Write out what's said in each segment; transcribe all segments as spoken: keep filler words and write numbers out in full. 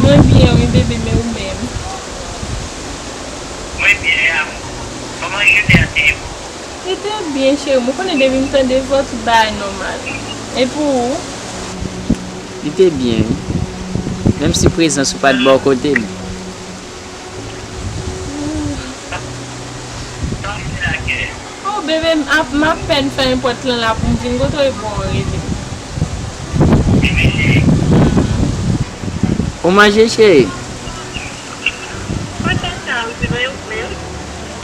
Mwen byen wi bebe, men ou menm? Mwen byen, amour. Kòman jounen an te ye pou ou? Li te byen, cheri m. Ou konnen depi m tande vwa, tout bagay nòmal. E pou ou? Li te byen, wi. Menm si prezans ou pa t bò kote m. Oh, bebe, m ap, m apèn fèmen pòt lan la pou m vin kote w epi w rele m. Ou manje, cheri?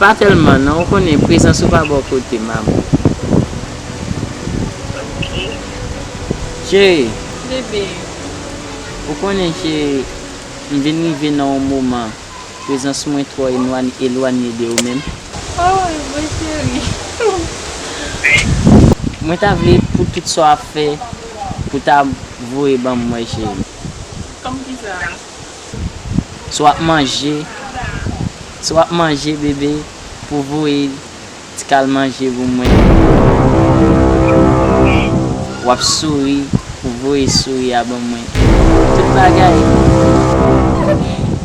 Pa tèlman, non, ou konnen, prezans ou pa bò kote m, amou. Cheri. Bebe. Ou konnen, cheri, m vin rive nan yon moman, prezans mwen twò elwanye de ou menm. Oh, mwen cheri. Mwen ta vle pou tout sa w ap fè, pou ta voye ban mwen, cheri. Kòm kisa? Si w ap manje, si w ap manje, bebe, pou voye ti kal manje pou mwen. W ap souri, pou voye souri a ban mwen. Tout bagay.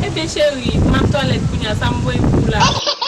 Ebyen, cheri, m ap twalèt kounye a, sa m voye pou ou la?